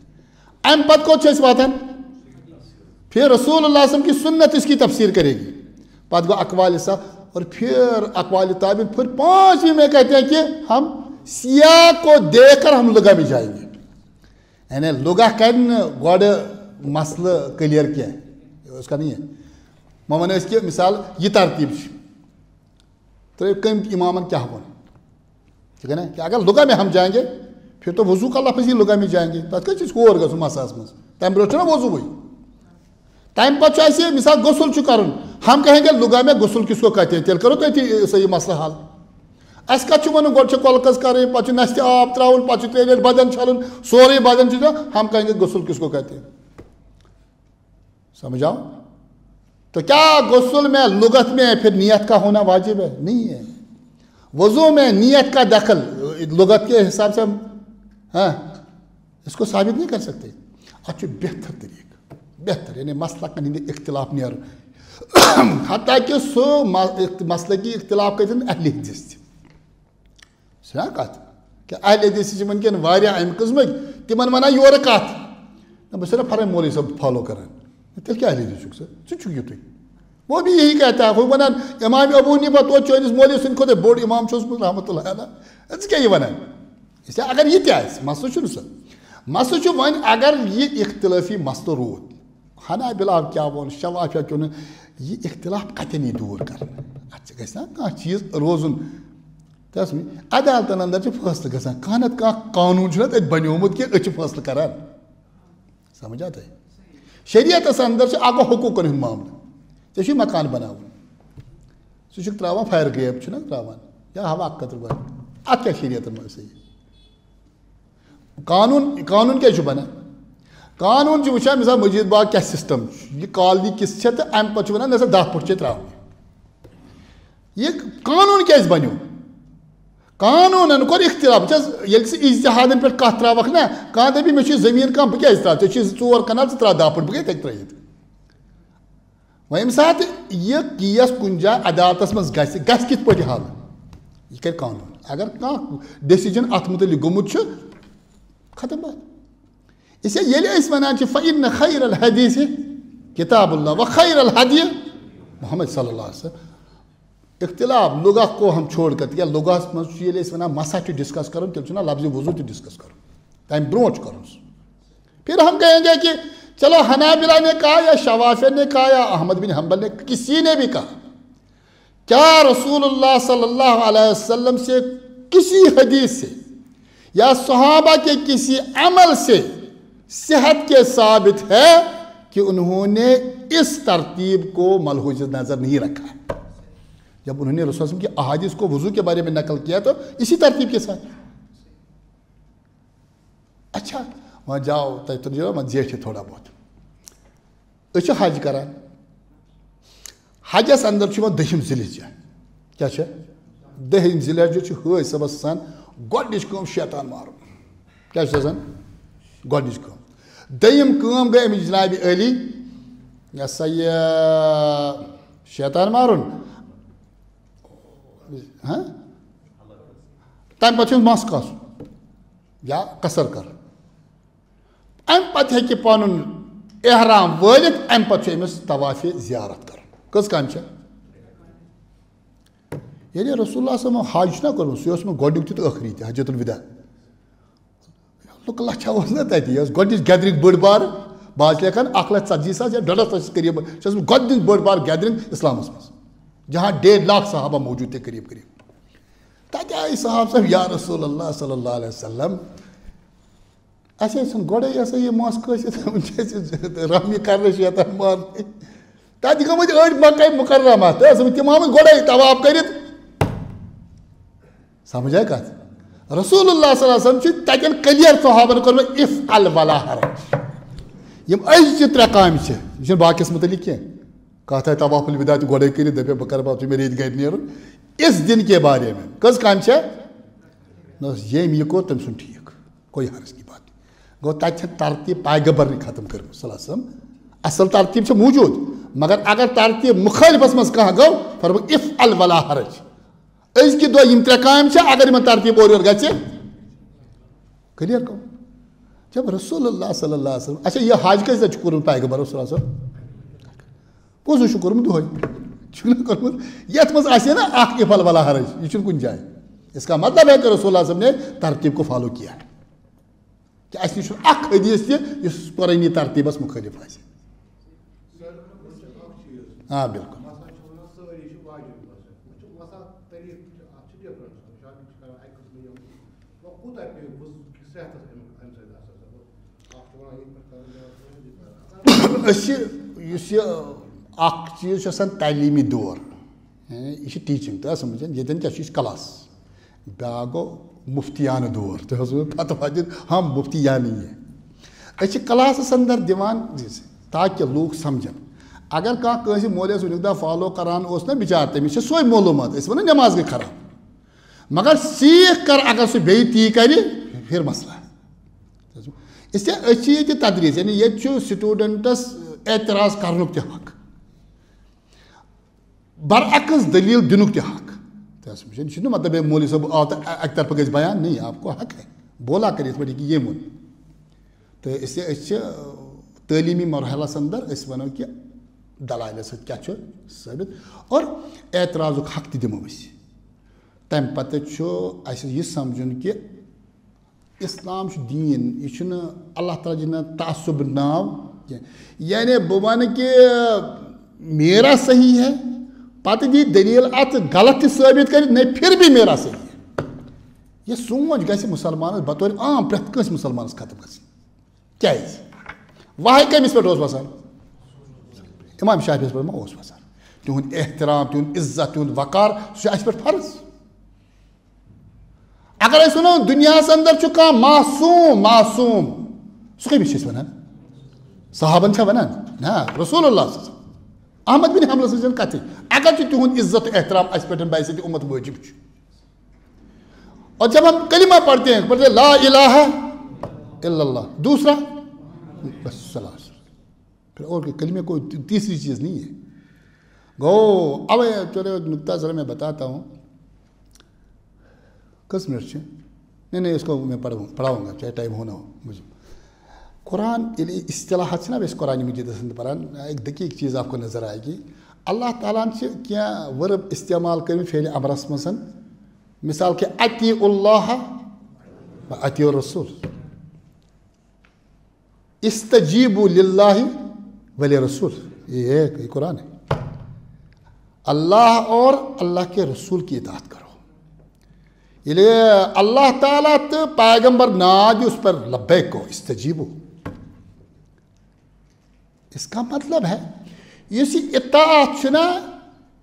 امہِ پتہٕ کوٚت چھِ أسۍ واتان؟ پھر رسول اللہ صلی اللہ علیہ وسلم کی سنت اس کی تفسیر کرے گی۔ پتہٕ گوٚو اقوال سا اور پھر اقوال تابعین، پھر پانچویں میں کہتے ہیں کہ ہم سیاق کو دیکھ کر ہم لغہ میں جائیں گے۔ یعنی لغہ کرِ نہٕ گۄڈٕ مسلہٕ clear کینٛہہ۔ اس کا نہیں ہے۔ وۄنۍ وَنو أسۍ کہِ مثال یہِ ترتیٖب چھِ۔ ترٛٲیِو کٔمۍ امامن کیٛاہ ووٚن۔ ٹھیٖک ہے نا؟ کہ اگر لغہ میں ہم جائیں گے، پھر تو وضو کا لفظ ہی لغہ میں جائیں گے۔ تَتھ کیٛاہ چھِ أسۍ ہور گژھُن مسحس منٛز؟ تَمہِ برونٛٹھ چھُنہ وضوٗوٕے۔ تَمہِ پتہٕ چھُ اَسہِ مثال غسل چھُ کَرُن۔ ہم کہیں گے لغہ میں غسل کس کو کہتے ہیں؟ تیٚلہِ کَرو تٔتی سُہ یہِ مسلہٕ حل۔ اَسہِ کَتھ چھُ وَنُن؟ گۄڈٕ چھِ کۄلہٕ کَس کَرٕنۍ، پَتہٕ چھُ نَستہِ آب ترٛاوُن، پَتہٕ چھُ ترٛیٚیہِ لَٹہِ بدن چھَلُن، سورُے بدن چھُ ترٛاوُن۔ ہم کہیں گے غسل کس کو کہتے ہیں؟ سمجھ آؤ؟ تو کیا غسل میں لغت میں پھر نیت کا ہونا واجب ہے؟ نہیں ہے۔ وضو میں نیت کا دخل لغت کے حساب سے ہم، ہاں، اس کو ثابت نہیں کر سکتے۔ اَتھ چھُ بہتر طریٖقہٕ، بہتر، یعنی مسلکن ہٕنٛدِ اختلاف نیرُن۔ حتیٰ کہ سُہ م-، مسلکی اختلاف کٔرِتھ اہل حدیث تہِ۔ چھُنہ کتھ؟ کہ اہل حدیث چھِ وٕنکیٚن واریاہ امہِ قٕسمٕکۍ، تِمن ونان یورٕ کتھ۔ نہ، بہٕ چھُس نہ فرٲے مولوی صٲب follow کران۔ تیٚلہِ کیٛاہ اہل حدیث چھُکھ ژٕ؟ ژٕ چھُکھ یِتُے۔ وہ بھی یہی کہتا ہے، ہُہ ونان امام ابو حنیفہ توتہِ چٲنِس مولوی سٕنٛدِ کھۄتہٕ بوٚڑ امام چھُس بہٕ رحمتہ اللہ علیہ۔ ژٕ کیٛاہ یہِ ونان؟ اس لیے اگر یہِ تہِ آسہِ، مسلہٕ چھُنہٕ سُہ۔ مسلہٕ چھُ وۄنۍ اگر یہِ اختلٲفی مسلہٕ روٗد، حنابلہ کیٛاہ ووٚن، شوافیہ کیٛاہ ووٚن، یہِ اختلاف کتٮ۪ن یی دوٗر کرنہٕ؟ اتھ چھِ گژھِ نا کانٛہہ چیٖز روزُن۔ تَس منٛز عدالتن اندر چھِ فٲصلہٕ گژھان، کانٛہہ نتہٕ کانٛہہ قانوٗن چھُنہٕ تَتہِ بنیومُت کہِ أسۍ چھِ فٲصلہٕ کران۔ سمجھ آ تۄہہِ؟ شریعتس اندر چھُ اکھ گوٚو حقوٗقن ہُنٛد معاملہٕ۔ ژےٚ چھُے مکان بناوُن، ژٕ چھُکھ ترٛاوان fire gap، چھُنہ ترٛاوان، یا ہوا خٲطرٕ گۄڈٕ۔ اتھ کیٛاہ شریعتن منٛز صحیح؟ قانوٗن، قانوٗن کیٛازِ چھُ بنان؟ قانوٗن چھُ وٕچھان، مثال، مجید باغ کیٛاہ system چھُ، یہِ colony کِژھ چھےٚ، تہٕ اَمہِ پتہٕ چھُ وَنان، نہ سا، دَہ فُٹ چھِ ترٛاوٕنۍ۔ یہِ قانوٗن کیٛازِ بنیو؟ قانوٗنن کوٚر اختلاف۔ وٕچھ حظ، ییٚلہِ ژٕ اجتہادن پٮ۪ٹھ کتھ ترٛاوکھ نہ، کانٛہہ دَپہِ، مےٚ چھُ یہِ زٔمیٖن کم، بہٕ کیٛازِ ترٛاوٕ؟ ژےٚ چھُے زٕ ژور کنال، ژٕ ترٛاو دَہ فُٹ، بہٕ کیٛازِ ہٮ۪کہٕ ترٛٲیِتھ؟ وۄنۍ ییٚمہِ ساتہٕ یہِ case کُنہِ جایہِ عدالتس منٛز گژھِ، گژھِ کِتھ پٲٹھۍ حل؟ یہِ کرِ قانوٗن۔ اگر کانٛہہ decision اتھ مُتعلق گوٚمُت چھُ، ختم بات۔ اس لیے ییٚلہِ أسۍ ونان چھِ، فإن خیر الحدیث کتاب اللہ و خیر الہدی محمد صلی اللہ علیہ وسلم، اختلاف لغہ کو ہم چھوڑ کر، تِکیٛازِ لغہس منٛز چھُ ییٚلہِ أسۍ ونان مسح چھُ discuss کرُن، تیٚلہِ چھُنہ لفظ وضو تہِ discuss کرُن، تمہِ برونٛٹھ چھُ کرُن سُہ۔ پھر ہم کہیں گے کہ چلو حنابلہ نے کہا یا شوافیہ نے کہا یا احمد بن حنبل نے، کسی نے بھی کہا، کیا رسول اللہ صلی اللہ علیہ وسلم سے کسی حدیث سے یا صحابہ کے کسی عمل سے صحت کے ثابت ہے کہ انہوں نے اس ترتیب کو ملحوظ نظر نہیں رکھا؟ جب انہوں نے رسول صلی اللہ علیہ وسلم کی احادیث کو وضو کے بارے میں نقل کیا تو اسی ترتیب کے ساتھ۔ اچھا، وہاں جاؤ، تۄہہِ تُلِو وۄنۍ زیٹھِ تھوڑا بہت۔ أسۍ چھِ حج کران۔ حجس اندر چھُ یِوان دٔہِم ذی الحجہ۔ کیٛاہ چھِ؟ دٔہِم ذی الحجہ چھُ حٲج صٲبس آسان گۄڈٕنِچ کٲم شیطان مارُن۔ کیٛاہ چھُ آسان؟ گۄڈٕنِچ کٲم۔ دوٚیِم کٲم گٔے أمِس جناب علی، یہِ ہسا یہِ شیطان مارُن۔ ہاں؟ تَمہِ پتہٕ چھُ أمِس مَس کاسُن یا قصر کَرُن۔ اَمہِ پتہٕ ہیٚکہِ پَنُن احرام وٲلِتھ، اَمہِ پتہٕ چھُ أمِس طواف زیارت کَرُن۔ کٔژ کامہِ چھےٚ؟ ییٚلہِ رسول اللہ صلی اللہ علیہ وسلم حج چھُنہ کوٚرمُت، سُہ اوس مےٚ گۄڈٕنیُک تہِ تہٕ ٲخری تہِ، حجۃ الوداع۔ لُکھ لَچھا اوس نہ تَتہِ، یہِ ٲس گۄڈٕنِچ گیدرِنٛگ بٔڑ بار، بہٕ حظ چھُس لیکھان اَکھ لَچھ ژَتجی ساس یا ڈۄڈَس لَچھَس قریٖب، چھِ ٲسمٕژ گۄڈٕنِچ بٔڑ بار گیدرِنٛگ اِسلامَس منٛز، جہاں ڈیڑھ لاکھ صحابہ موجود تھے قریب قریب۔ تَتہِ آیہِ صحابہٕ صٲب، یا رسول اللہ صلی اللہ علیہ وسلم، اَسہِ ٲسۍ نہٕ گۄڈَے یہِ ہسا یہِ مَس کٲنٛسہِ، وٕنہِ چھِ اَسہِ رحمی کرنہٕ شیطان مارنہٕ۔ تَتہِ گٔمٕتۍ أڑۍ مکہ مکرمہ، تہٕ ٲسمٕتۍ تِم آمٕتۍ گۄڈَے طواف کٔرِتھ۔ سمجھ آیہِ کَتھ؟ رسول اللہ صلی اللہ علیہ وسلم چھُ تَتٮ۪ن clear صحابن کوٚرمُت افعل ولا حرج۔ یِم أزچہِ ترٛےٚ کامہِ چھِ، یہِ چھُنہٕ باقیَس مُتعلِق کینٛہہ۔ کَتھ آیہِ طواف الوداع تہِ گۄڈَے کٔرِتھ، دَپہِ بہٕ کَرٕ پَتہٕ، تُہۍ مےٚ ریٚتۍ گَرِ نیرُن۔ اس دن کے بارے میں کٔژ کامہِ چھےٚ؟ نہ، ییٚمۍ یہِ کوٚر، تٔمۍ سُنٛد ٹھیٖک۔ کوئی حرج کی بات نہیں۔ گوٚو، تَتہِ چھےٚ ترتیٖب پیغمبرنٕے ختم کٔرمٕژ صلی اللہ علیہ وسلم۔ اصل ترتیٖب چھےٚ موٗجوٗد، مگر اگر ترتیٖب مُخٲلفس منٛز کانٛہہ گوٚو، فرموو افعل ولا حرج۔ أزکہِ دۄہ یِم ترٛےٚ کامہِ چھےٚ، اگر یِمن ترتیٖب اورٕ یورٕ گژھِ، clear گوٚو۔ جب رسول اللہ صلی اللہ علیہ وسلم، اچھا، یہِ حج کٔژِ لٹہِ چھُ کوٚرمُت پیغمبر صلی اللہ علیہ وسلم؟ پوٚز چھُ کوٚرمُت دۄہے۔ چھُنہ کوٚرمُت۔ یَتھ منٛز آسہِ ہے نہ اکھ افعل ولا حرج، یہِ چھُنہٕ کُنہِ جایہِ۔ اس کا مطلب ہے کہ رسول اللہ صلی اللہ علیہ وسلم نے ترتیٖب کو follow کیا۔ کہ اَسہِ نِش چھُنہٕ اکھ حدیث تہِ یُس قرآنی ترتیٖبس مُخٲلف آسہِ۔ آ، بِلکُل۔ أسۍ چھِ، یُس یہِ اکھ چیٖز چھُ آسان تعلیٖمی دور، یہِ چھِ teaching، تۄہہِ آسہِ سمجھان، ییٚتٮ۪ن کیٛاہ چھُ، یہِ چھُ class۔ بیٛاکھ گوٚو مُفتیانہٕ دور، تۄہہِ اوسوٕ فتوا دیُن، ہم مُفتیانہٕ یہِ۔ أسۍ چھِ classس اندر دِوان تاکہِ لوٗکھ سمجھن۔ اگر کانٛہہ کٲنٛسہِ مولویَس وٕنیُک تام follow کران اوس نہ بِچارٕ، تٔمِس چھِ سۄے معلوٗمات، أسۍ وَنو نٮ۪ماز گٔے خراب۔ مگر سیٖکھ کر اگر سُہ بیٚیہِ تی کرِ، پھر مسئلہ۔ اس لیے أسۍ چھِ ییٚتہِ تدریٖس، یعنی ییٚتہِ چھُ studentس اعتراض کرنُک تہِ حق، برعکس دلیل دِنُک تہِ حق۔ تہٕ سُہ چھُنہٕ مطلب ہے مولوی صٲب آو تہٕ اَکہِ طرفہٕ گژھِ بیان، نہیں، آپ کو حق ہے، بولا کر، یِتھ پٲٹھۍ کہِ ییٚمۍ ووٚن۔ تہٕ اس لیے أسۍ چھِ تعلیٖمی مرحلس اندر، أسۍ وَنو کہِ دلایلہٕ سۭتۍ کیٛاہ چھُ ثٲبت، اور اعتراضُک حق تہِ دِمو أسۍ۔ تَمہِ پَتہٕ چھُ اَسہِ یہِ سَمجھُن کہِ اِسلام چھُ دیٖن، یہِ چھُنہٕ اللہ تعالیٰ جِنہٕ تعصب ناو کینٛہہ۔ یعنی بہٕ وَنہٕ کہِ میرا صحیح ہے، پَتہٕ دی دٔلیٖل اَتھ غلط تہِ ثٲبت کٔرِتھ، نہیں پھر بھی میرا صحیح ہے۔ یہِ سونٛچ گژھِ مُسلمانَس بطور عام پرٛٮ۪تھ کٲنٛسہِ مُسلمانَس ختم گژھٕنۍ۔ کیٛازِ؟ وَہَے کٔمِس پٮ۪ٹھ اوس وَسان؟ اِمام شافعیَس پٮ۪ٹھ ما اوس وَسان؟ تِہُنٛد احترام، تِہُنٛد عزت، تِہُنٛد وقار، سُہ چھُ اَسہِ پٮ۪ٹھ فرض۔ اگر أسۍ وَنو دُنیاہَس اندر چھُ کانٛہہ معصوم، معصوم، سُہ کٔمِس چھِ أسۍ وَنان؟ صحابن چھا وَنان؟ نہ، رسول اللہ صلی اللہ علیہ وسلم۔ احمد بن حنبلس سۭتۍ چھَنہٕ کَتھٕے۔ اگر چھُ تِہُنٛد عزت تہٕ احترام اَسہِ پٮ۪ٹھ بحیثیت اُمت وٲجِب چھُ۔ اور جب ہم کلمہ پڑھتے ہیں، پڑھتے ہیں، لا الہ الا اللہ، دوسرا، بس، صلی اللہ علیہ وسلم۔ پھر اور کوئی کلمے، کوئی تی-، تیسری چیز نہیں ہے۔ گو، اب چلو، ایک نقطہ ذرا میں بتاتا ہوں۔ کس منٹ سے؟ نہیں، نہیں، اس کو میں پڑھاؤں، پڑھاؤں گا، چاہے ٹائم ہو نہ ہو مجھے۔ قرآن، یعنی اصطلاحات چھِ نہ أسۍ قرآن مجیدس اندر پران، ایک دقیق چیز آپ کو نظر آئے گی۔ اللہ تعالیٰ ہن چھِ کینٛہہ verb استعمال کٔرمٕتۍ فعل امرس منٛز۔ مثال کے، اطیعوا اللہ و اطیعوا الرسول۔ استجیبوا للہ وللرسول۔ یہ ہے، یہ قرآن ہے۔ اللہ اور اللہ کے رسول کی اطاعت کرو۔ ییٚلہِ اللہ تعالیٰ تہٕ پیغمبر ناد، اس پر لبیک کو استجیبو۔ اس کا مطلب ہے، یُس یہِ اطاعت چھُنہ،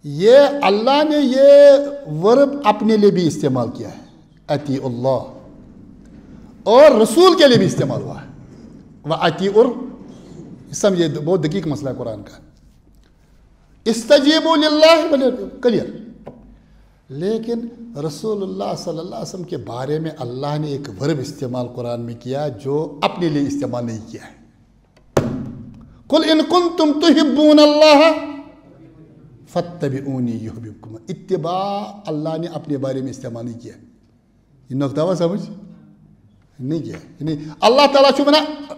یہ اللہ نے یہ ورب اپنے لیے بھی استعمال کیا ہے، اطیعوا اللہ، اور رسول کے لیے بھی استعمال ہوا ہے، واطیعوا الر-، سمجھے، بہت دقیق مسئلہ ہے قرآن کا۔ استجیبوا للہ، کلیئر۔ لیکن رسول اللہ صلی اللہ علیہ وسلم کے بارے میں اللہ نے ایک ورب استعمال قرآن میں کیا جو اپنے لیے استعمال نہیں کیا ہے۔ قل ان کنتم تحبون اللہ فاتبعونی یحببکم۔ اتباع اللہ نے اپنے بارے میں استعمال نہیں کیا۔ یہ نقطہ ہوا سمجھ؟ نہیں کیا۔ یعنی اللہ تعالیٰ چھُ ونان،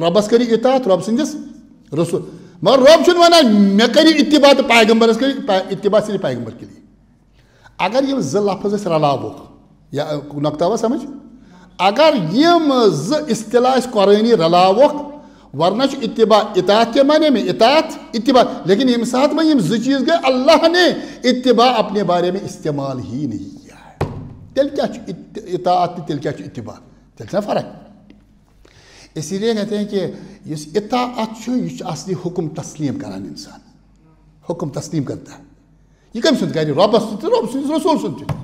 رۄبس کٔرِو اطاعت، رۄب سٕنٛدِس رسول۔ مگر رۄب چھُنہٕ ونان، مےٚ کٔرِو اتباع تہٕ پیغمبرس کٔرِو پا-، اتباع صرف پیغمبر کے لیے۔ اگر یِم زٕ لفظ أسۍ رلاووکھ، یا نقطہ ہوا سمجھ؟ اگر یِم زٕ اصطلاح أسۍ قرآنی رلاووکھ، ورنہ چھُ اتباع اطاعت کے معنی میں اطاعت، اتباع، لیکن ییٚمہِ ساتہٕ وۄنۍ یِم زٕ چیٖز گٔے، اللہ نے اتباع اپنے بارے میں استعمال ہی نہیں کیا ہے۔ تیٚلہِ کیٛاہ چھُ ات-، اطاعت تہٕ تیٚلہِ کیٛاہ چھُ اتباع؟ تیٚلہِ چھَنہ فرق؟ اسی لیے کہتے ہیں کہ یُس اطاعت چھُ، یہِ چھُ اصلی حکم تسلیم کران انسان۔ حکم تسلیم کرتا ہے۔ یہ کم سند کرِ؟ رۄبس سُنٛد تہٕ رۄب سٕنٛدِس رسول سُنٛد تہِ۔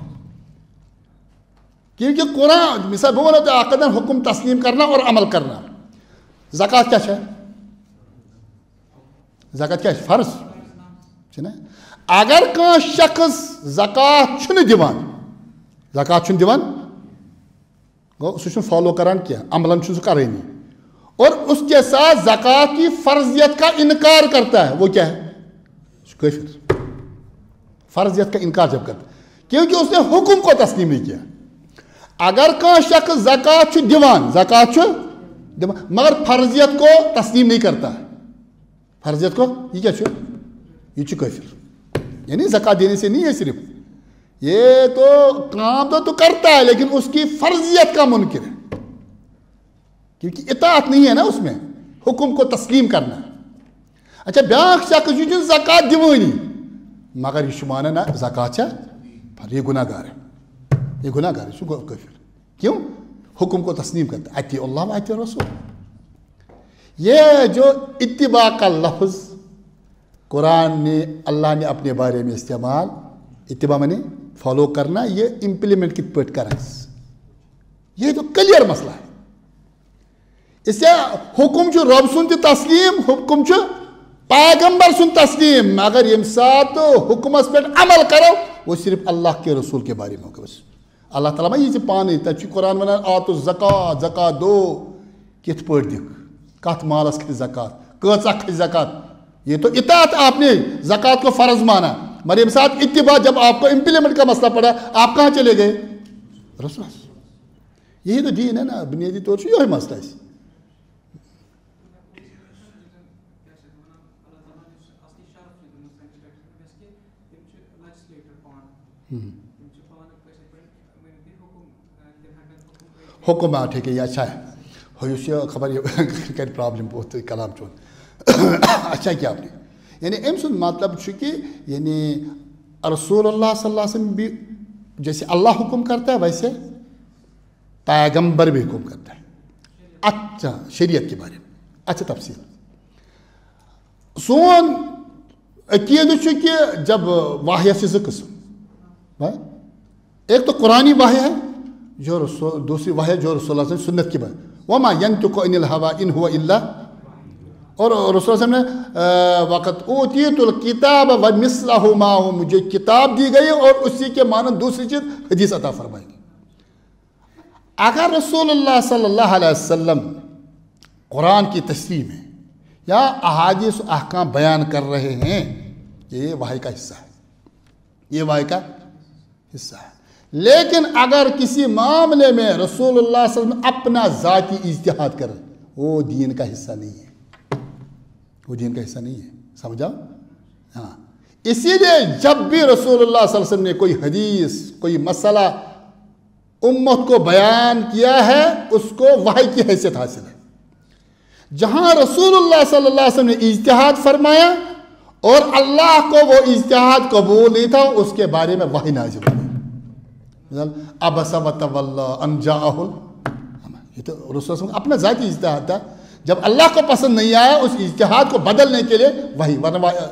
کیونکہ قرآن، مثال، بہٕ وَنو تۄہہِ اکھ کتھ، حکم تسلیم کرنا اور عمل کرنا۔ زکوٰۃ کیٛاہ چھےٚ؟ زکوٰۃ کیٛاہ چھِ؟ فرض چھِ نا؟ اگر کانٛہہ شخص زکوٰۃ چھُنہٕ دِوان، زکوٰۃ چھُنہٕ دِوان، گوٚو، سُہ چھُنہٕ فالو کران کینٛہہ، عملن چھُنہٕ سُہ کرٲنی۔ اور اس کے ساتھ زکوٰۃ کی فرضیت کا انکار کرتا ہے، وہ کیا ہے؟ سُہ چھُ کٲفِر۔ فرضیت کا انکار جب کرتا ہے، کیونکہ اس نے حکم کو تسلیم نہیں کیا۔ اگر کانٛہہ شخص زکوٰۃ چھُ دِوان، زکوٰۃ چھُ دِوان، مگر فرضیت کو تسلیم نہیں کرتا ہے، فرضیت کو، یہ کیا چھُ؟ یہ چھُ کٲفِر۔ یعنی زکوٰۃ دینے سے نہیں ہے صرف، یہ تو کام تو تو کرتا ہے، لیکن اس کی فرضیت کا منکر ہے، کیونکہ اطاعت نہیں ہے نا اس میں، حکم کو تسلیم کرنا۔ اچھا، بیٛاکھ شخص، یہِ چھُنہٕ زکوٰۃ دِوٲنی، مگر یہِ چھُ مانان نہ زکوٰۃ چھےٚ، یہ گناہ گار ہے، یہ گناہ گار ہے، یہِ چھُ گو-، کٲفِر۔ کیوں؟ حکم کو تسلیم کرتا، اطیعوا اللہ و اطیعوا الرسول۔ یہ جو اتباع کا لفظ قرآن نے، اللہ نے اپنے بارے میں استعمال، اتباع معنی فالو کرنا، یہ امپلیمنٹ کِتھ پٲٹھۍ کران؟ یہ تو کلیئر مسئلہ ہے۔ اس سے حکم چھُ رۄب سُنٛد تہِ تسلیم، حکم چھُ پیغمبر سُنٛد تسلیم، مگر ییٚمہِ ساتہٕ حکمس پٮ۪ٹھ عمل کرو، وہ صرف اللہ کے رسول کے بارے میں ہوگا بس۔ اللہ تعالیٰ ما یہِ زِ پانے، تتہِ چھُ قرآن ونان، آتوا الزکوٰۃ، زکوٰۃ دو، کِتھ پٲٹھۍ دِکھ، کتھ مالس کھسہِ زکوٰۃ، کۭژاہ کھسہِ زکوٰۃ؟ یہ تو اطاعت، آپ نے زکوٰۃ کو فرض مانا، مگر ییٚمہِ ساتہٕ اتباع، جب آپ کو امپلیمنٹ کا مسئلہ پڑا، آپ کہاں چلے گئے؟ رسول۔ یہی تو دین ہے نا، بنیادی طور سے یہی مسئلہ ہے۔ حکم آ ٹھیک ہے، یہ اچھا ہے۔ ہو یُس یہ خبر یہ کرِ پرابلم بہت کلام چون۔ اچھا کیا آپ نے، یعنی أمۍ سُنٛد مطلب چھُ کہ یعنی رسول اللہ صلی اللہ علیہ وسلم بھی جیسے اللہ حکم کرتا ہے ویسے پیغمبر بھی حکم کرتا ہے۔ اچھا، شریعت کے بارے میں اچھا تفصیل۔ سون عقیدٕ چھُ کہ جب وحی چھِ زٕ قٕسم، ہاں؟ ایک تو قرآنی وحی ہے، جو رسول، دوسری وحی ہے جو رسول اللہ صلی اللہ علیہ وسلم سنت کی بات۔ وما ينطق عن الهوى ان هو الا، اور رسول اللہ صلی اللہ علیہ وسلم نے، آ، وقد اوتیت الکتاب ومثله معه، مجھے کتاب دی گئی اور اسی کے مانند دوسری چیز حدیث عطا فرمائی گئی۔ اگر رسول اللہ صلی اللہ علیہ وسلم قرآن کی تشریح میں یا احادیث و احکام بیان کر رہے ہیں، یہ وحی کا حصہ ہے، یہ وحی کا حصہ ہے۔ لیکن اگر کسی معاملے میں رسول اللہ صلی اللہ علیہ وسلم اپنا ذاتی اجتہاد کرے، وہ دین کا حصہ نہیں ہے، وہ دین کا حصہ نہیں ہے۔ سمجھا؟ ہاں، اسی لیے جب بھی رسول اللہ صلی اللہ علیہ وسلم نے کوئی حدیث، کوئی مسئلہ امت کو بیان کیا ہے، اس کو وحی کی حیثیت حاصل ہے۔ جہاں رسول اللہ صلی اللہ علیہ وسلم نے اجتہاد فرمایا اور اللہ کو وہ اجتہاد قبول نہیں تھا، اس کے بارے میں وحی نازل ہوئی۔ مثلاً، عبس وتولى ان جاءه ال-، یہ تو رسول صلی اللہ علیہ وسلم کا اپنا ذاتی اجتہاد تھا۔ جب اللہ کو پسند نہیں آیا، اس اجتہاد کو بدلنے کے لیے وحی، ورنہ وحی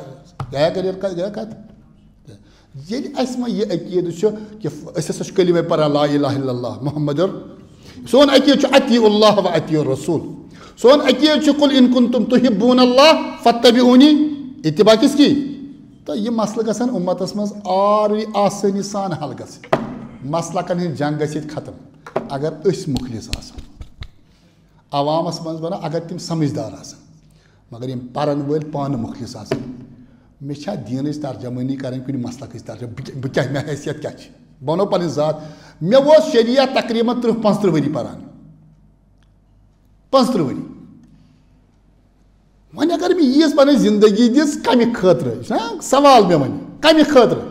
گیا کہ نہیں، گیا کہتے؟ ییٚلہِ اَسہِ وۄنۍ یہِ عقیٖدٕ چھُ کہِ أسۍ ہسا چھِ کلمہ پران، لا الہ الا اللہ محمد، سون عقیٖدٕ چھُ اطیعوا اللہ و اطیعوا الرسول، سون عقیٖدٕ چھُ قل ان کنتم تحبون اللہ فاتبعونی، اتباع کِس کی؟ تہٕ یہِ مسلہٕ گژھن اُمتس منٛز آروی آسٲنی سان حل گژھٕنۍ۔ مسلکن ہٕنٛز جنگ گژھِ ییٚتہِ ختم اگر أسۍ مُخلص آسو۔ عوامس منٛز بنو اگر تِم سمجھدار آسن، مگر یِم پرن وٲلۍ پانہٕ مُخلص آسن۔ مےٚ چھا دیٖنٕچ ترجمٲنی کرٕنۍ کُنہِ مسلکٕچ ترجمہٕ؟ بہٕ کیٛاہ، بہٕ کیٛاہ، مےٚ حیثیت کیٛاہ چھِ؟ بہٕ ونو پنٕنۍ ذات۔ مےٚ ووت شریعت تقریباً ترٕٛہ پانٛژترٕٛہ ؤری پران۔ پانٛژترٕٛہ ؤری۔ وۄنۍ اگر مےٚ ییٖژ پنٕنۍ زندگی دِژ، کمہِ خٲطرٕ؟ یہِ چھُنہ سوال مےٚ وۄنۍ، کمہِ خٲطرٕ؟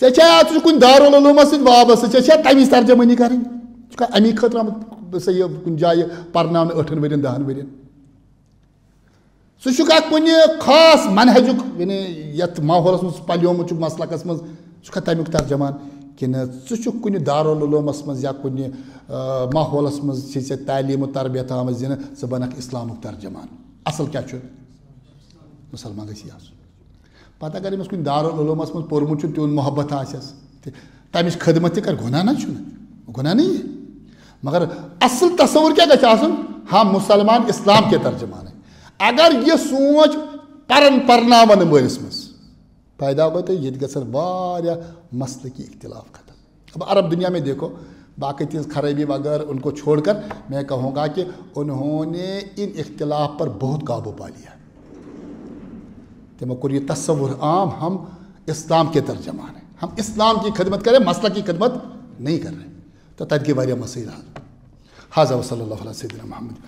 ژےٚ چھا، ژٕ چھُکھ کُنہِ دارالعلومس سۭتۍ وابستہٕ، ژےٚ چھا تمِچ ترجمٲنی کرٕنۍ؟ ژٕ چھُکھا امی خٲطرٕ آمُت، سا یہِ کُنہِ جایہِ پرناونہٕ ٲٹھن ؤرین، دہن ؤرین؟ ژٕ چھُکھا کُنہِ خاص منہجُک، یعنی یتھ ماحولس منٛز پلیومُت چھُکھ، مسلکس منٛز، ژٕ چھُکھا تمیُک ترجمان؟ کِنہٕ ژٕ چھُکھ کُنہِ دارالعلومس منٛز یا کُنہِ، آ، ماحولس منٛز چھِ ژےٚ تعلیٖم و تربیت آمٕژ دِنہٕ، ژٕ بنکھ اسلامُک ترجمان؟ اصل کیٛاہ چھُ؟ مسلمان گژھِ یہِ آسُن۔ پتہٕ اگر أمِس کُنہِ دارالعلومس منٛز پوٚرمُت چھُ، تِہُنٛد محبت آسٮ۪س، تہٕ تمِچ خدمت تہِ کرِ، گۄناہ نہ چھُنہٕ، گۄناہ نہٕ یہِ۔ مگر اصل تصور کیٛاہ گژھِ آسُن؟ ہم مسلمان اسلام کے ترجمان ہیں۔ اگر یہِ سونچ پرن پرناون وٲلِس منٛز پیدا گوٚو، تہٕ ییٚتہِ گژھن واریاہ مسلکی اختلاف ختم۔ اب عرب دنیا میں دیکھو، باقی چیز خرابی وغیرہ ان کو چھوڑ کر میں کہوں گا کہ انہوں نے ان اختلاف پر بہت قابو پا لیا۔ تمو کوٚر یہِ تصور عام، ہم اسلام کے ترجمان ہیں، ہم اسلام کی خدمت کریں، مسلک کی خدمت نہیں کر رہے۔ تو تتہِ گٔے واریاہ مسائل حل۔ هذا وصلى الله على سيدنا محمد۔